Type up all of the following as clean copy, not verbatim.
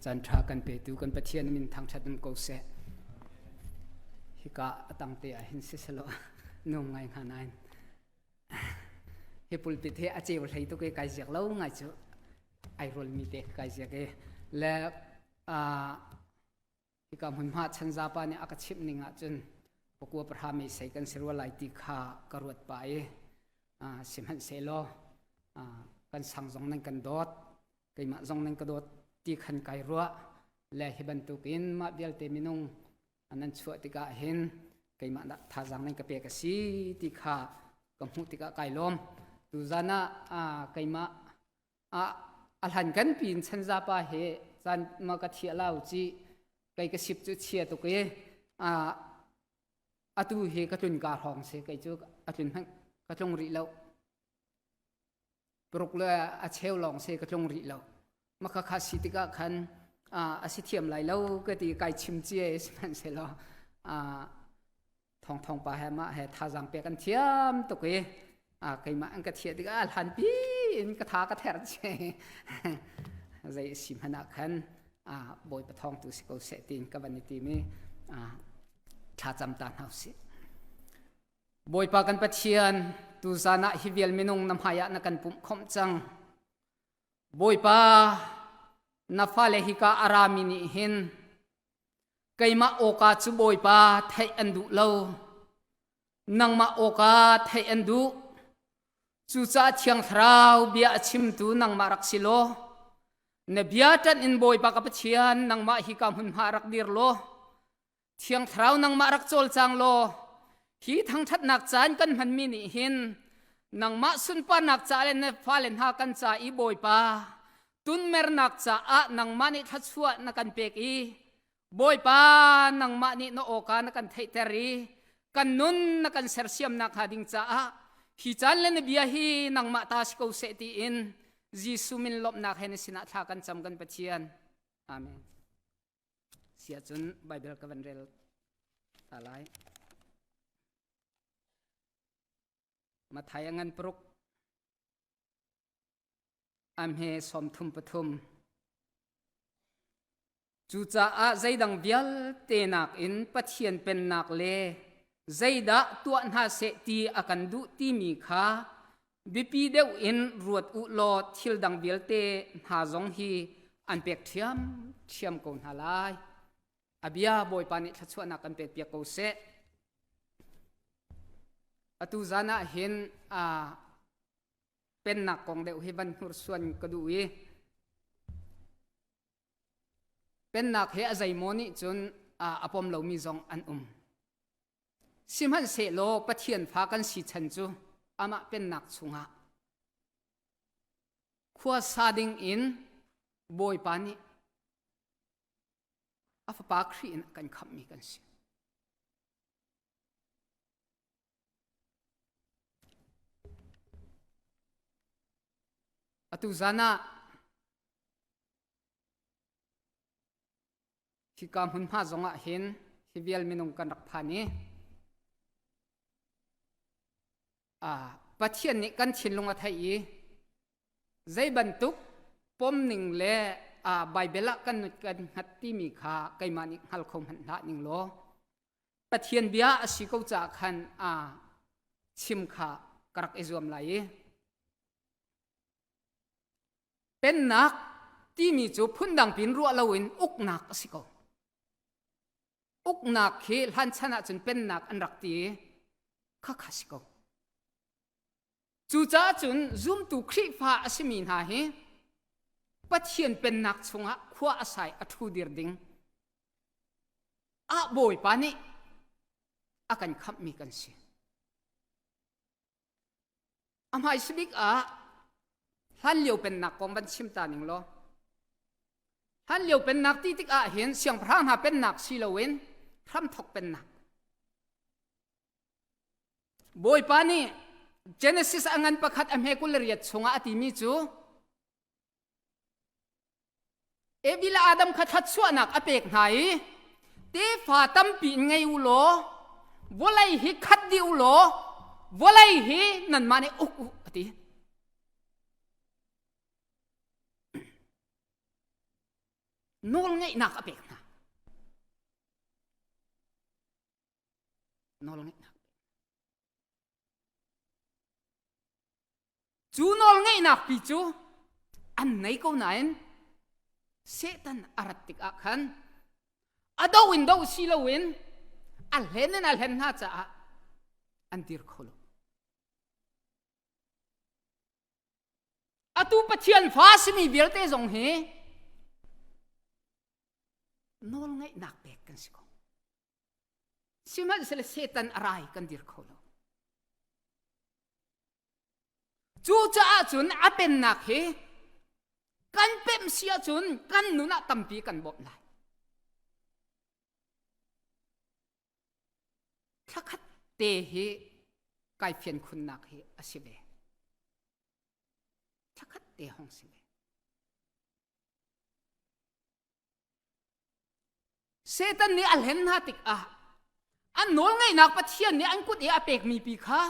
Caan ṭha kan petu kan Pathian min thangṭhat um ko seh. Hika a tangte ah hin siselaw nuam ngai hnga nain hi pulpit hi a ceu hlei tuk i kai ziak lo ngai cu ai rualmi te kai ziak i le hika hmunhma chanza pa nih a ka chimh ning ahcun pakua pahra meisei kan si rua lai ti kha ka ruat pah i sihmanhsehlaw kan sang zong nan kan dawt keimah zong nan ka dawt ti khan kai ruah le hi bantukin mah vialte minung nan chuah tikah hin keimah dah thazaang nan ka pek a si ti kha ka hmuh tikah kai lawm tuzan ah keimah a hlan kan pin chanza pa he caan ma ka thiah lau ci kei ka sip cu chia tuk i atu hi ka tlun ka hrawng si kei cu a tlun hmanh ka tlung rih lo paruk le a cheu lawng si ka tlung rih lo maka kha si tikah khan a si thiam lai lo ka ti kai chim cie sihmanhsehlaw thawngthawng pa he mah he thazaang pek an thiam tuk i keimah an ka thiah tikah hlan pi in ka tha ka ther che zei si hmanh ah khan bawipa thawng tu si ko seh tiin ka van i tim i thlacam ta hna usih Bawipa kan Pathian tuzan ah hi vial minung na hmai ah na kan pumh khawmh cang Bawipa na fale hika arami nih hin Keimah awka cu Bawipa theih an duh lo. Nangmah awka theih an duh. Cucaah Thiang Thlarau bia a chimtu nangmah rak si law, na bia ṭanh in Bawipa ka Pathian nangmah hi ka hmunhma rak dir law, Thiang Thlarau nangmah rak cawlcang law, hi thangṭhatnak caan kan hmanmi nih hin nangmah sunparnak ca le na fale hna kan ca i Bawipa tunmernak caah nangmah nih thluachuah na kan pek i Bawipa nangmah nih na awka na kan theihter i kan nun na kan sersiamnak hnga ding caah hi caan le na bia hi nangmah ta si ko seh tiin Jesuh min lawmhnak he na sinah thla kan cam kan Pathian. Amen. Sia cun Bible ka van rel ta lai. Mathai a ngan paruk A hme 33. Cucaah zeidang vialte nakin Pathian pennak le zeidah tuah hna seh ti a kan duh timi kha biapi deuh in ruat u law thil dang vialte hna zong hi an pek ṭhiamṭhiam ko hna lai. A bia Bawipa nih thluachuahnak kan pekpiak ko seh. Atu zan ah hin pennak kong deuh hi van hnursuan ka duh i pennak he a zeimaw nih cun a pom lomi zong an um. Sihmanhsehlaw Pathian fa kan si chan cu amah pennak chungah khua sa ding in Bawipa nih a fapa Khrih in a kan khamhmi kan si. Atu zan ah hika hmunhma zongah hin hi vial minung kan rak phan i Pathian nih kan thinlung a theih i zei bantuk pomning le Baibal ah kan kan hngat timi kha keimah nih hngal kho hmanh hlah ning law Pathian bia a si ko caah khan a chim kha ka rak i zuam lai i pennak timi cu phundang pin ruah loin uknak a si ko. Uknak hi hlan chan ahcun pennak an rak ti i khakha si ko. Cucaah cun zumtu Khrihfa a simi hna hi Pathian pennak chungah khua a sai a ṭhu dir ding ah Bawipa nih a kan khamhmi kan si. A hmaisa bik ah hlanlio pennak kong van chim ta ning law hlanlio pennak ti tikah hin siangpahrang hna pennak si loin hramthok pennak Bawipa nih Genesis a ngan pakhat a hme 28 chungah a timi cu Evi le Adam kha thluachuahnak a pek hna i tefa tampi in ngei u law vawlei hi khat dih u law vawlei hi nanmah nih uk u a ti. Nawlngeihnak a pek hna. Nawlngeihnak. Cu nawlngeihnak pi cu an nei ko nain Satan a rat tikah khan a do in do si loin a hlen in a hlen hna caah an dir kho lo. Atu Pathian fa simi vialte zong hi nawlngeihnak pek kan si ko. Sihmanhsehlaw Satan a rai kan dir kho lo. Cucaah cun a pennak hi kan pemh si ahcun kan nun ah tampi kan bawmh lai. Thlakhat te hi kai fian khunnak hi a si ve. Thlakhat te hong si ve. Satan nih a hlen hna tikah an nawlngeihnak Pathian nih an kut i a pekmi pi kha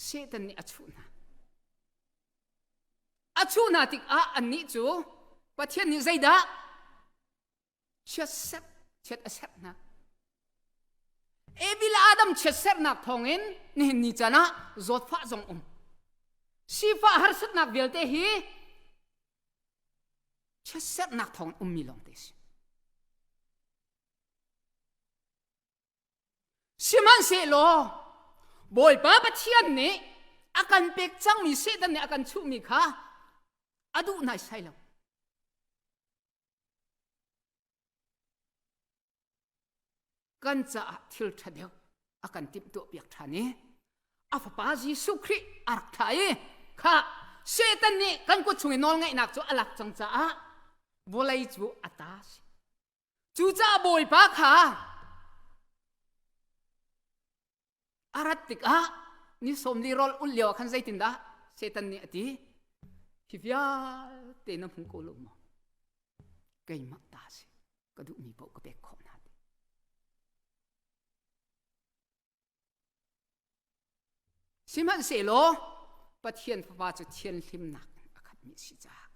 Satan nih a chuh hna. A chuh hna tikah annih cu Pathian nih zeidah chiatserh chiat a serh hna. Evi le Adam chiatserhnak thawngin nihin ni caan ah zawtfah zong um. Sifah harsatnak vialte hi chiatserhnak thawng ummi lawngte si. Sihmanhsehlaw Bawipa Pathian nih a kan pek cangmi Satan nih a kan chuhmi kha a duh naisai lo. Kan caah thil ṭha deuh a kan timhtuahpiak ṭhan i a fapa Jesuh Khrih a rak thlah i kha Satan nih kan kut chung i nawlngeihnak cu a lak cang caah vawlei cu a ta si. Cucaah Bawipa kha a rat tikah ni sawmli rawl ulh lio ah khan zeitindah Satan nih a ti? Hi vialte na hmu ko lo maw? Keimah ta si. Ka duhmi paoh ka pek khawh hna ti. Sihmanhsehlaw Pathian Fapa cu thianhlimnak in a khatmi a si caah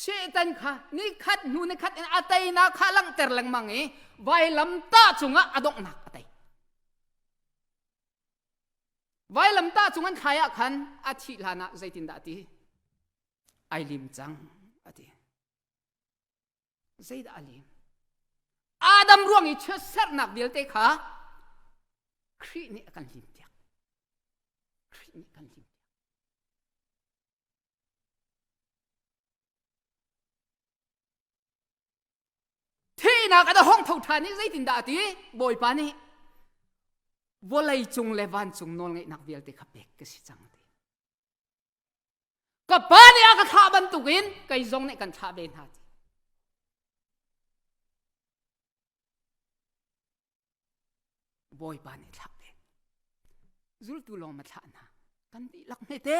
Satan kha nikhat hnu nikhat in a teinak kha langhter lengmang i vailamtah cungah a donghnak a tei. Vailamtah cung an thlai ah khan a thih hlanah zeitindah a ti? Ai lim cang a ti. Zeidah a lim? Adam ruang i chiatserhnak vialte kha Khrih nih a kan limpiak. Khrih nih a kan limpiak. Thihnak a hong tho ṭhan i zeitindah a ti? Bawipa nih vawlei cung le vancung nawlngeihnak vialte kha pek ka si cang ti. Ka pa nih a ka thlah bantukin kei zong nih kan thlah ve hna ti. Bawipa nih thlah ve. Zultu lawng ma thlah hna. Kan dihlak hmete.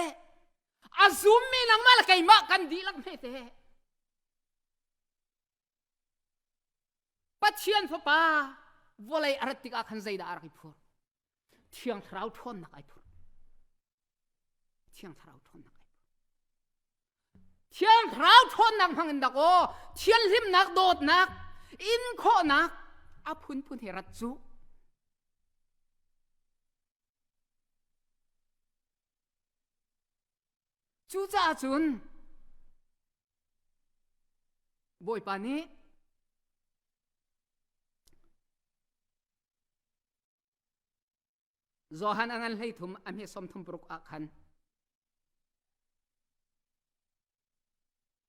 A zummi nangmah le keimah kan dihlak hmete. Pathian fapa vawlei a rat tikah khan zeidah a rak i phur? Thiang Thlarau ṭhawnnak ai phur. Thiang Thlarau ṭhawnnak ai phur. Thiang Thlarau ṭhawnnak hmang in dak aw thianhlimnak dawtnak in khawhnak a phunphun he rat cu. Cucaah cun Bawipa nih Johan a ngan 13 a hme 36 ah khan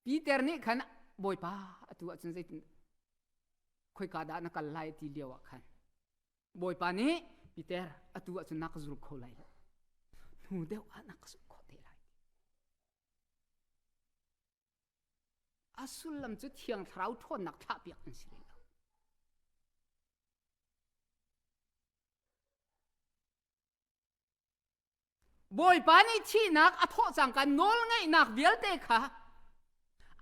Peter nih khan Bawipa atu ahcun zeitin khoika dah na kal lai ti lio ah khan Bawipa nih Peter atu ahcun na ka zul kho lai lo hnu deuh ah na ka zul khawh te lai a sullam cu thiang thlarau ṭhawnnak thlahpiak an si rih lo Bawipa nih thihnak a thawh cangka nawlngeihnak vialte kha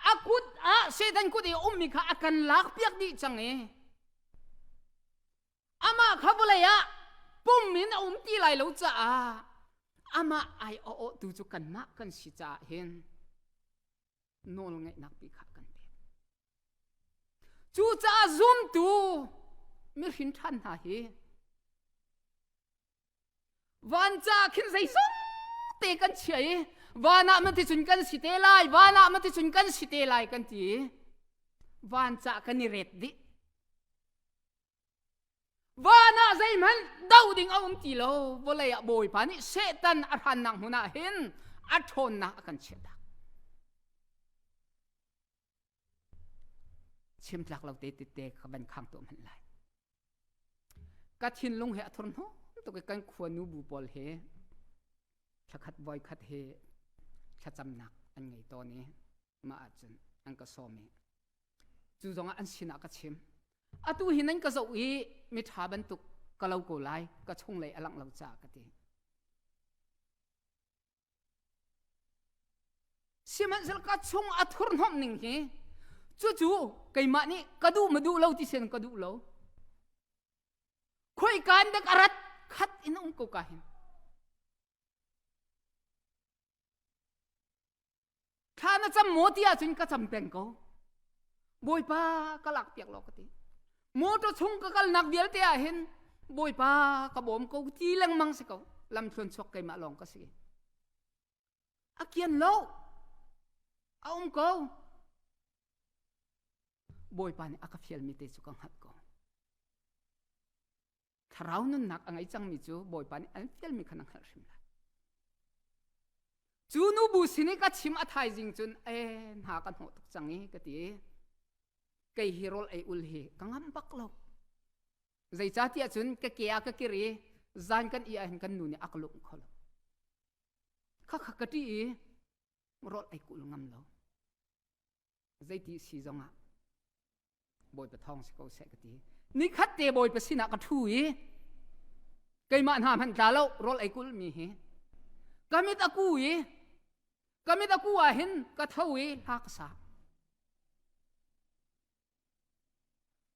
a kut ah Satan kut i a ummi kha a kan lakpiak dih cang i amah kha vawlei ah pum in a um ti lai lo caah amah ai a awhtu cu kanmah kan si caah hin nawlngeihnak pi kha kan pek. Cucaah zumtu mihrin ṭhan hna hi van ca khin zeizong te kan chia i van ah mati cun kan si te lai van ah mati cun kan si te lai kan ti i van ca kan i ret dih van ah zeihmanh do ding a um ti lo vawlei ah bawipa nih satan a hrannak hmun ah hin a ṭhawnnak a kan chiahtak Chim tlak lo te tete ka van khang tuah hmanh lai. Ka thinlung he a thurhnawm tuk i kan khua nu bu pawl he thlakhat voikhat he thlacamnak an ngei tawn i mah ahcun an ka sawm i cu zongah an sinah ka chim. Atu hi nan ka zoh i miṭha bantuk ka lo ko lai ka chunglei a langh lo caah ka ti. Sihmanhsehlaw ka chung a thurhnawmh ning hi cucu keimah nih ka duh ma duh lo ti sen ka duh lo. Khoika in dek a rat khat in um ko ka hin. Thla na cam maw ti ahcun ka cam peng ko. Bawipa ka lak piak law ka ti. Motor chung ka kalnak vialte ah hin Bawipa ka bawm ko ti lengmang si ko. Lamthluan chuak keimah lawng ka si. A kian lo. A um ko. Bawipa nih a ka fialmi te cu ka hngalh ko. Thlarau nunnak a ngei cangmi cu Bawipa nih an fialmi kha na hngalh hrim lai. Cu nu bu sin i ka chim a thaizing cun e hna ka hnawh tuk cang i ka ti. Kei hi rawl ei ul hi ka ngam bak lo. Zeicahtiah cun ka ke ah ka kir i zan kan i ah hin kan nu nih a ka lungh kho lo. Khakha ka ṭih i rawl ei kul ngam lo. Zeiti si zongah Bawipa thawng si ko seh ka ti. Nikhat te Bawipa sinah ka ṭhu i keimah hna hmanh tla lo rawl ei kulmi hi ka mit a ku i ka mit a ku ah hin ka tho i hla ka sa.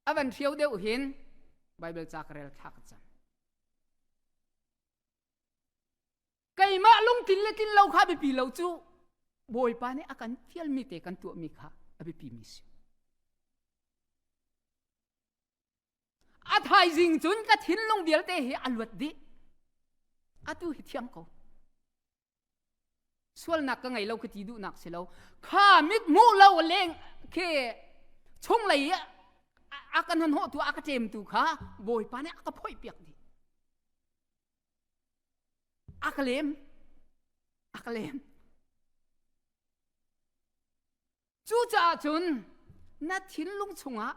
A van hrio deuh hin Bible ca ka rel thla ka cam. Keimah lungtlin le tlin lo kha biapi lo cu Bawipa nih a kan fialmi te kan tuahmi kha a biapi mi si. A thaizing cun ka thinlung vialte hi a luat dih. Atu hi thiang ko. Sualnak ka ngei lo ka ti duhnak si lo. Kha mit hmuh lo leng khi chunglei a kan hnawhtu a ka ṭemtu kha Bawipa nih a ka phoih piak dih. A ka lem. A ka lem. Cucaah cun na thinlung chungah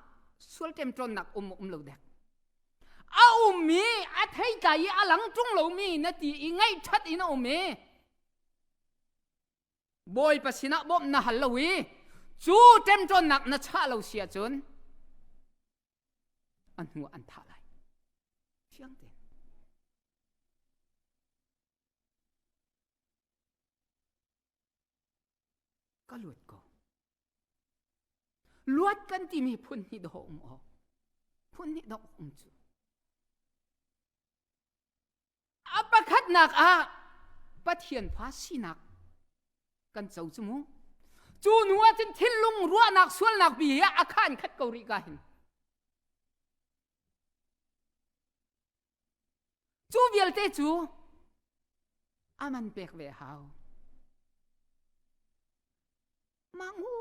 sual ṭemṭawnnak um um lo dek. A ummi a theitlai i a lang ṭung lomi na ti i ngaihṭhat in a um i Bawipa sinah bawmh na hal lo i cu ṭemṭawnnak na chah lo si ahcun a hnu an thah lai. Fiang tein. Ka luat ko. Luat kan timi phun hnih dawh um awk. Phun hnih dawh um cu. A pakhatnak ah Pathian fa sinak kan co cu mu. Cu nu ah cun thinlung ruahnak sualnak bi hi a khan khat ko rih ka hin. Cu vialte cu a man pek ve hau. Mah ngu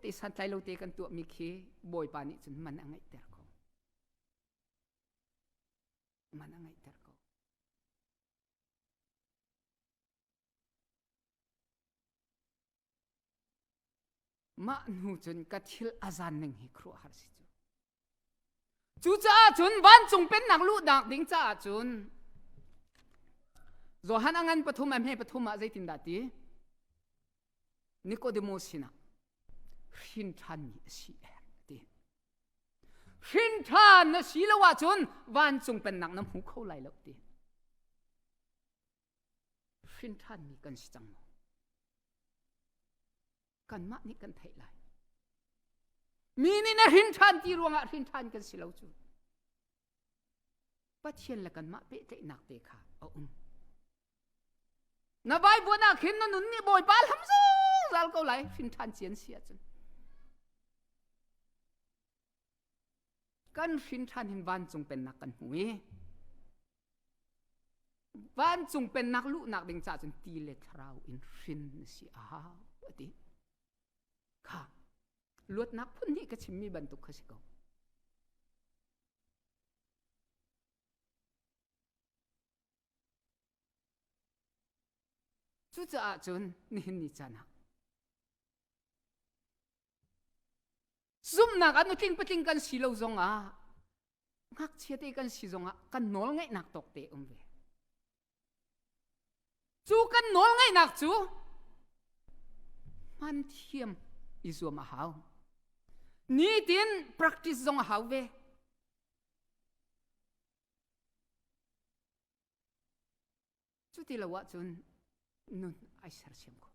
ti santlai lo te kan tuahmi khi Bawipa nih cun man a ngeihter ko. Man a ngeihter ko. Mah hnu cun ka thil a zan ning hi khuaruahhar si cu. Cucaah cun vancung pennak luhnak ding caah cun Johan a ngan pathum a hme pathum ah zeitindah ti? Nicodemus sinah hrin ṭhanmi a si a ti. Hrin ṭhan na si lo ahcun vancung pennak na hmu kho lai lo ti. Hrin ṭhanmi kan si cang maw? Kanmah nih kan theih lai. Mi nih na hrin ṭhan ti ruangah hrin ṭhan kan si lo cu. Pathian le kanmah pehtlaihnak te kha a um. Na Bible ah khin na nun nih Bawipa hlam zungzal ko lai hrin ṭhan cian si ahcun. Kan hrin ṭhan hin vancung pennak kan hmu i vancung pennak luhnak ding caah cun ti le thlarau in hrin na si a hau a ti. Kha luatnak phun hnih ka chimmi bantuk kha si ko. Cucaah cun nihin ni caan ah zumhnak ah nutling patling kan si lo zongah ngakchia te kan si zongah kan nawl ngeihnak tawk te um ve. Cu kan nawl ngeihnak cu hman thiam i zuam a hau. Nitin practice zong a hau ve. Cuti lo ahcun nun ai sersiam kho.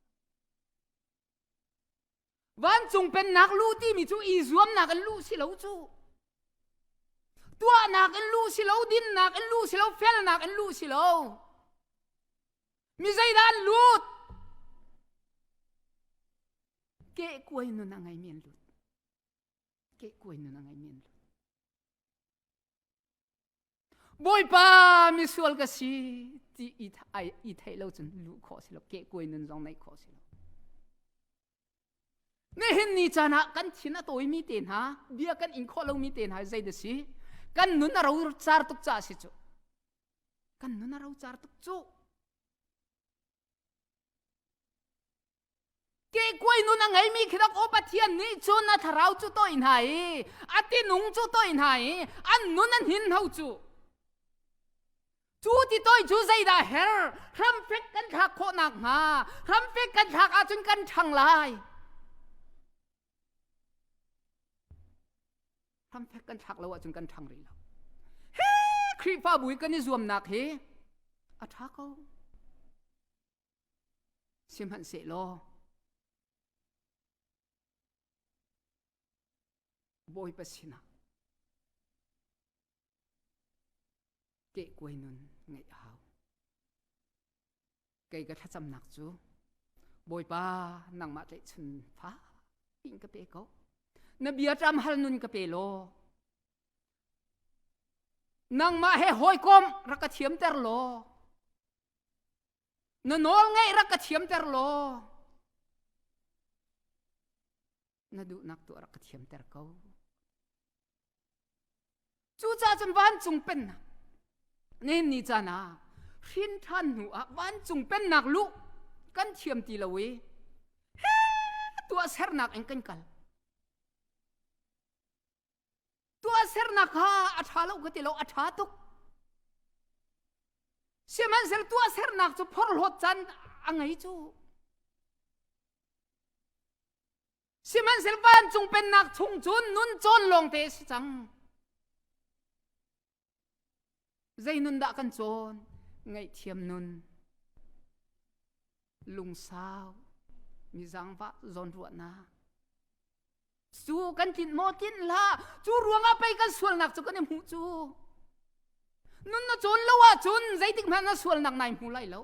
Vancung pennak lu timi cu i zuamnak in lu si lo cu. Tuahnak in lu si lo, dinnak in lu si lo, felnak in lu si lo. Mi zeidah an lut? Kehkuai nun a ngeimi an lut. Kehkuai nun a ngeimi an lut. Bawipa misual ka si ti i i theih lo cun luh khawh si lo kehkuai nun zong neih khawh si lo nihin ni caan ah kan thin a tawimi te hna bia kan in khawh lomi te hna zei dah si kan nun a ro car tuk ca si cu kan nun a ro car tuk cu Kehkuai nun a ngeimi khi dak aw Pathian nih cun a thlarau cu toih hna i a tinung cu toih hna i an nun an hin ho cu. Cu ti toih cu zeidah her hramfek kan thlak khawh nakhnga hramfek kan thlak ahcun kan ṭhang lai. Hramfek kan thlak lo ahcun kan ṭhang rih lo. Hi Khrihfabu i kan i zuamnak hi a ṭha ko. Sihmanhsehlaw Bawipa sinah kehkuai nun ngeih a hau. Kei ka thlacamnak cu Bawipa nangmah tlaihchun fa piin ka pe ko. Na bia ṭam hal nun ka pe law nangmah he hawikom rak ka thiamter law Na nawl ngeih rak ka thiamter law na duhnak tuah rak ka thiamter ko. Cucaah cun vancung pennak nihin ni caan ah hrin ṭhan hnu ah vancung pennak luh kan thiam ti lo i tuahsernak in kan kal. Tuahsernak kha a ṭha lo ka ti lo, a ṭha tuk. Sihmanhsehlaw tuahsernak cu phorhlawt caan a ngei cu. Sihmanhsehlaw vancung pennak chung cun nun cawn lawng te a si cang. Zei nun dah kan cawn? Ngaihthiam nun, lungsau, mi zaangfah zawnruahnak. Cu kan tlinh maw tlinh hlah. Cu ruangah pei kan sualnak cu kan i hmuh cu. Nun na cawn lo ahcun zeitik hmanh na sualnak nai hmu lai lo.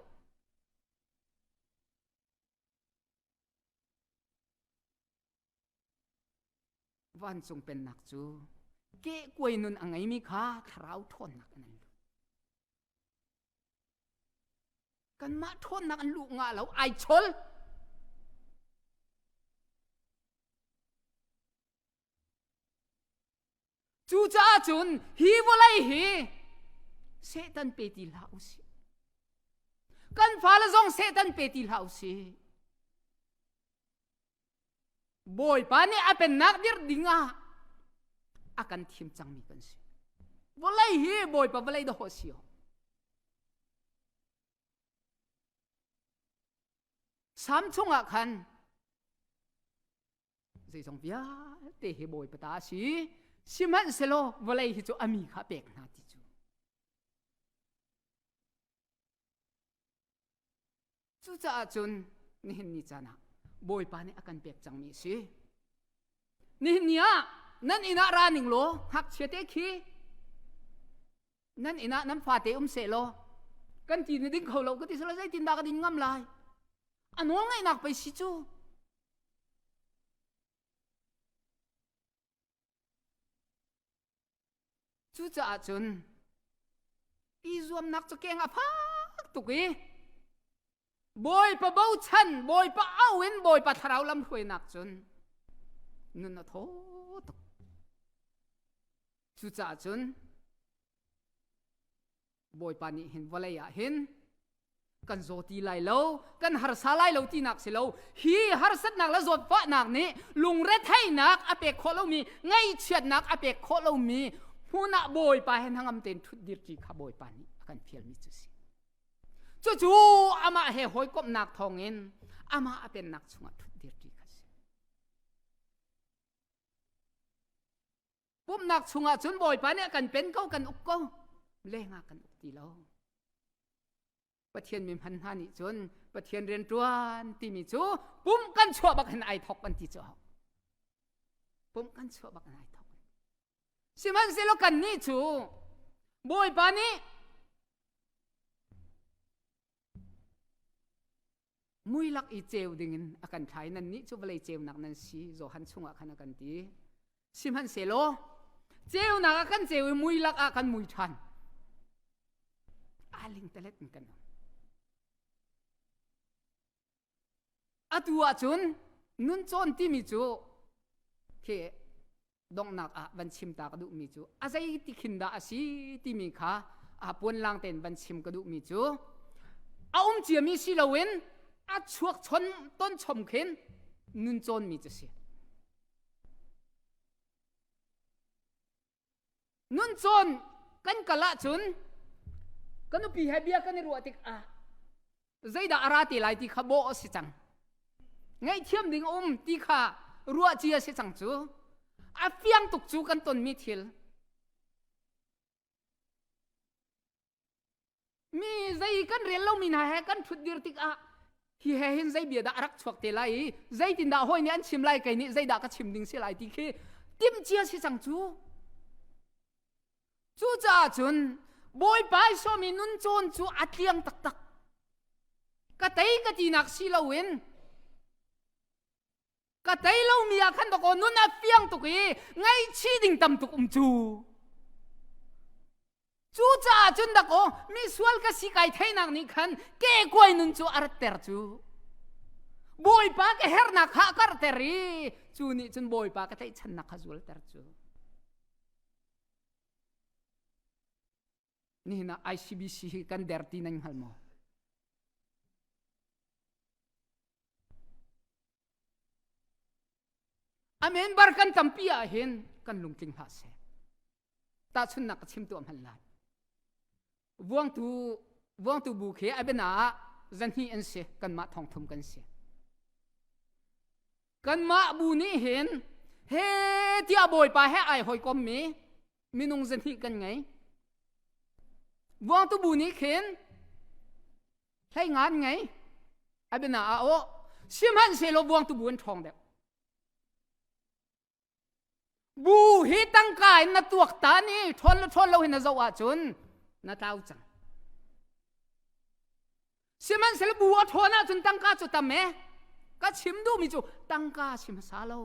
Vancung pennak cu kehkuai nun a ngeimi kha thlarau ṭhawnnak in an lut. Kanmah ṭhawnnak an luh ngah lo, ai chol. Cucaah cun hi vawlei hi Satan pe ti hlah u sih. Kan fale zong Satan pe ti hlah u sih. Bawipa nih a pennak dirh dingah a kan thim cangmi kan si. Vawlei hi Bawipa vawlei dawh si o. Sam chungah khan zeizong vialte hi Bawipa ta a si. Sihmanhsehlaw vawlei hi cu a mi kha pek hna ti cu. Cucaah cun nihin ni caan ah Bawipa nih a kan pek cangmi a si. Nihin ni ah nan inn ah ra ning law ngakchia te khi nan inn ah nan fate um seh law kan ti na ding kho lo ka ti sala zeitindah ka din ngam lai a nawl ngaihnak pei si cu Cucaah cun i zuamnak cu keng a fak tuk i Bawipa bochan, Bawipa au in Bawipa thlarau lam hruainak cun nun a thaw tuk. Cucaah cun Bawipa nih hin vawlei ah hin kan zaw ti lai lo, kan harsa lai lo tinak si lo. Hi harsatnak le zawtfahnak nih lungretheihnak a pek khawh lomi, ngaihchiatnak a pek khawh lomi hmun ah Bawipa he hnangam tein ṭhutdir ṭi kha Bawipa nih a kan fialmi cu si. Cucu amah he hawikomhnak thawngin amah a pennak chungah ṭhutdir ṭi kha si. Pumhnak chungah cun Bawipa nih a kan pen ko, kan uk ko. Lengah kan uk ti lo. Pathian mi hman hna nih cun Pathian rian ṭuan timi cu pumh kan chuah bak hin ai thok an ti cu. Pumh kan chuah bak in ai thok. Sihmanhsehlaw kannih cu Bawipa nih mui lak i ceu dingin a kan thlai nannih cu vawlei ceunak nan si Johan chungah khan a kan ti sihmanhsehlaw ceunak ah kan ceu i mui lak ah kan mui ṭhan aa lingtalet in kan um atu ahcun nun cawn timi cu khi donghnak ah van chim ta ka duhmi cu a zei ti khin dah a si timi kha a puanlang tein van chim ka duhmi cu a um ciami si loin a chuak chon ton chom khin nun cawnmi cu si. Nun cawn kan kal ahcun ka nupi he bia kan i ruah tikah zeidah a ra te lai ti kha bawh a si cang. Ngaihthiam ding a um ti kha ruah cia si cang cu. A fiang tuk cu kan tonmi thil. Mi zei kan rel lomi hna he kan ṭhutdir tikah hi he hin zei bia dah a rak chuak te lai i zeitindah hawi nih an chim lai kei nih zeidah ka chim ding si lai ti khi timhcia si cang cu. Cucaah cun Bawipa i sawmi nun cawn cu a tliang taktak. Ka tei ka tinak si loin ka tei lomi ah khan dakaw nun a fiang tuk i ngaihchih ding tam tuk um cu. Cucaah cun dakaw mi sual ka si kai theinak nih khan kekuai nun cu a ratter cu. Bawipa ka hernak kha a karhter i cu nih cun Bawipa ka tlaihchannak kha zualter cu. Nihin ah ICBC hi kan der ti nan hngal maw? A member kan tampi ah hin kan lungtling hlah seh. Tahchunnak ka chim tuah hmanh lai. Vuangtu vuangtu bu khi a biana ah zahnih an si kanmah thongthum kan si. Kanmah bu nih hin he tiah Bawipa he ai hawikom mi minung zahnih kan ngei. Vuangtu bu nih khin hlei ngan ngei a biana ah aw sihmanhsehlaw vuangtu bu an ṭhawng deuh. Bu hi tangka in na tuak ta ni ṭhawn le ṭhawn lo hin na zoh ahcun na tlau cang. Sihmanhsehlaw bu a ṭhawn ahcun tangka cu tam e. Ka chim duhmi cu tangka chim hmasa lo.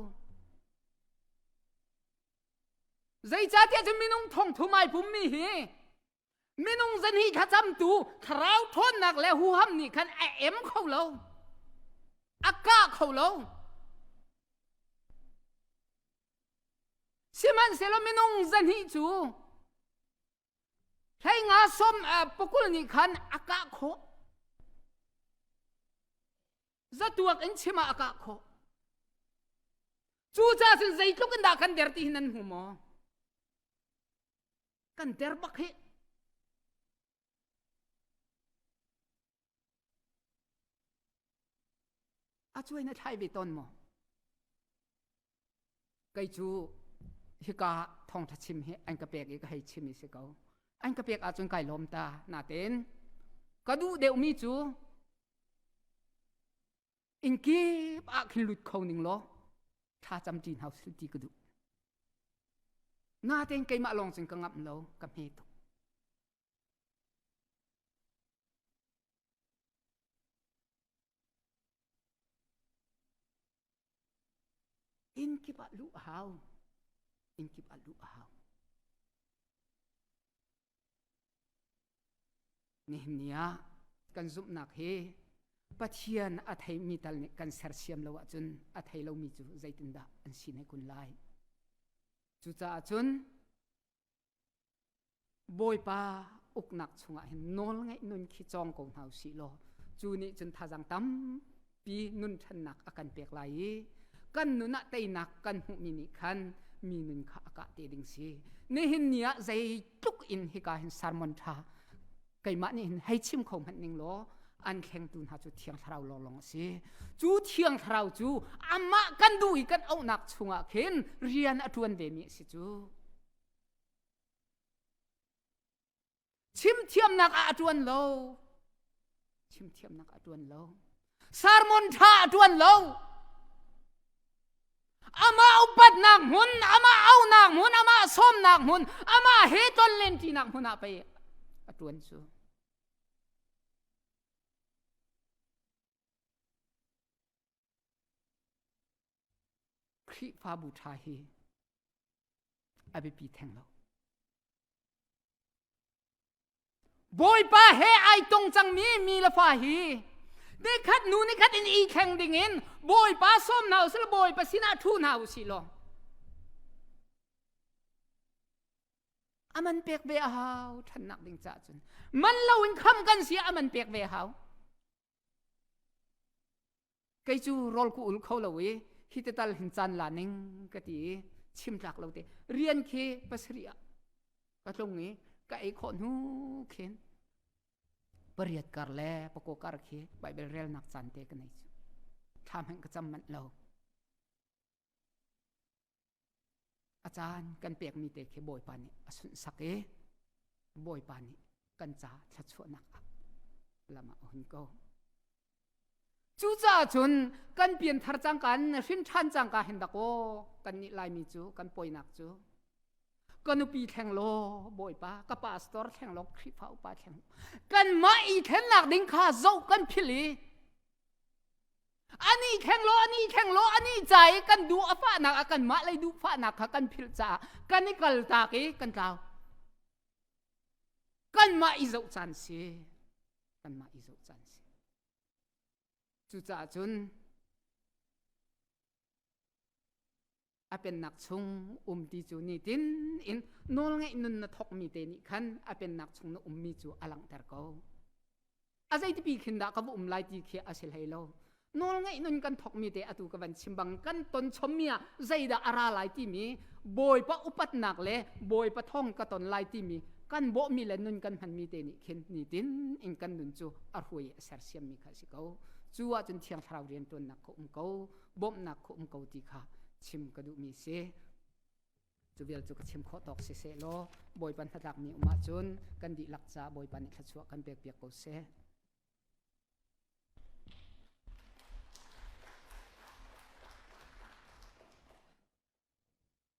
Zeicahtiah cun minung thongthum ai pummi hi minung zan hi thlacamtu thlarau ṭhawnnak le huham nih khan a em kho lo. A kah kho lo. Sihmanhsehlaw minung zahnih cu hlei nga som pakul nih khan a kah khawh. Zatuak in chim ah a kah khawh. Cucaah cun zeitluk in dah kan der ti hi nan hmu maw? Kan der bak hi. A cuai na thlai ve tawn maw? Kei cu hika thawngṭha chim hi an ka pek i ka hei chim i si ko. An ka pek ahcun kai lawm ta. Natein ka duh deuhmi cu inn kip ah khin lut kho ning law thla camṭi hna usih ti ka duh. Natein keimah lawng cun ka ngamh lo, ka hme tuk. Inn kip ah luh a hau. Inn kip ah luh a hau. Nihin ni ah kan zumhnak hi Pathian a theimi tal nih kan sersiam lo ahcun a thei lomi cu zeitindah an si ne kun lai. Cucaah cun Bawipa uknak chungah hin nawl ngeih nun khi cawng ko hna usih law cu nih cun thazang tampi nun ṭhannak a kan pek lai i kan nun ah teinak kan hmuhmi nih khan mi nun kha a kah te ding si. Nihin ni ah zeitluk in hika hin sermon ṭha keimah nih hin hei chim kho hmanh ning law an thlengtu hna cu Thiang Thlarau lawnglawng a si. Cu Thiang Thlarau cu amah kan duh i kan auhnak chungah khin rian a ṭuan vemi a si cu. Chimthiamnak ah a ṭuan lo. Chimthiamnak ah a ṭuan lo. Sermon ṭha a ṭuan lo. Amah upatnak hmun, amah aunak hmun, amah sawmnak hmun, amah he tonlenṭinak hmun ah pei a ṭuan cu. Khrihfabu ṭha hi a biapi theng lo. Bawipa he ai tong cangmi mi le fa hi nikhat nu nikhat in i thleng ding in Bawipa sawm hna usih law Bawipa sinah ṭhu hna usih law aman pek ve a hau ṭhannak ding caah cun man loin kham kan si aman pek ve a hau. Kei cu rawl ku ul kho lo i hi te tal hin caan la ning ka ti i chim tlak lo te rian khi pasarih ah ka tlung i ka ei khawh hnu khin pariat kar le pakaw kar khi Bible relnak caan te ka nei cu thla hmanh ka cam manh lo. A caan kan pekmi te khi Bawipa nih a sunhsak i Bawipa nih kan ca thluachuahnak ah lam ah a hun ko. Cucaah cun kan pianthar cangka in hrin ṭhan cangka hin dak aw kan nih Laimi cu kan poinak cu ka nupi thleng law Bawipa ka pastor thleng law Khrihfa upa thleng kanmah i thlennak ding kha zoh kan philh i Ani thleng law ani thleng law ani ca i kan duh a fahnak a kanmah lei duh fahnak kha kan philh caah kan i kaltak i kan tlau. Kanmah i zoh caan si. Kanmah i zoh caan si. Cucaah cun a pennak chung um ti cu nitin in nawlngaih nun na thawkmi te nih khan a pennak chung na ummi cu a langhter ko. A zeitipi khin dah ka va um lai ti khi a si hlei lo. Nawlngaih nun kan thawkmi te atu ka van chim bang kan ton chommi ah zeidah a ra lai timi Bawipa upatnak le Bawipa thawng ka ton lai timi kan bawhmi le nun kan hmanmi te nih khin nitin in kan nun cu a hruai a sersiammi kha a si ko. Cu ahcun Thiang Thlarau rianṭuannak kha um ko. Bawmhnak kha um ko ti kha chim ka duhmi si. Cu vial cu ka chim khawh tawk si seh law Bawipa hnatlakmi um ahcun kan dihlak ca Bawipa nih thluachuah kan pekpiak ko seh.